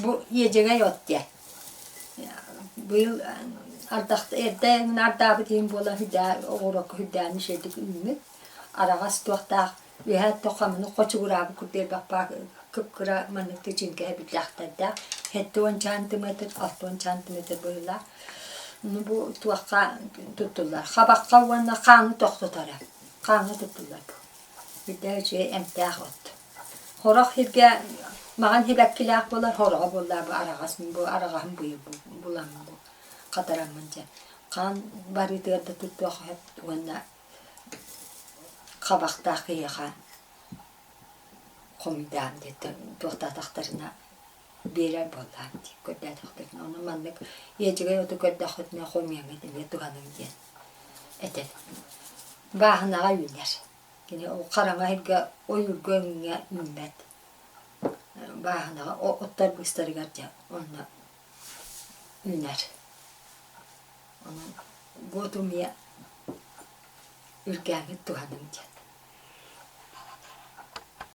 Бу иэдьэгэй от диэн. Быйыл ардах эрдэ ардаабыт иһин буолан үрдээ оҕуруокка үрдээн үчүгэйдик үүммүт. Араҕас туохтаах үөһээ тоххамыны хочугураабыт курдук элбэх кып-кыра маннык тычыҥка эбиллээхтэрдээх. 70 сантиметр, 60 сантиметр быһыылаах. Бу туохха туттуллар? Хабахха уонна хааны тохтоторо. Хааҥҥа туттуллар бу. Үрдээ үчүгэй эмтээх от. Сорох сиргэ маҕан сибэккилээх буолар, сороҕо буоллаа бу араҕас бу араҕаһын быйыл буламмын бу хатараммын дьэ. Хаан барыытыгар да туттуох сөп уонна хабахтаах киһиэхэ хомуйдаан диэттэн туохтаатахтарына биэрэр буоллаам дии көрдөөтөхтөрүнэ. Ону маннык иэдьэгэй оту көрдөххүтүнэ хомуйаҥҥыт эмиэ туһаныҥ диэн этэр. Бааһынаҕа үүнэр. Кини ол хараҥа сиргэ ойуурга өҥҥө үүммэт. Бааһынаҕа оттор быыстарыгар дьэ онно үүнэр. Онон бу оту эмиэ үргээҥҥит туһаныҥ диэн.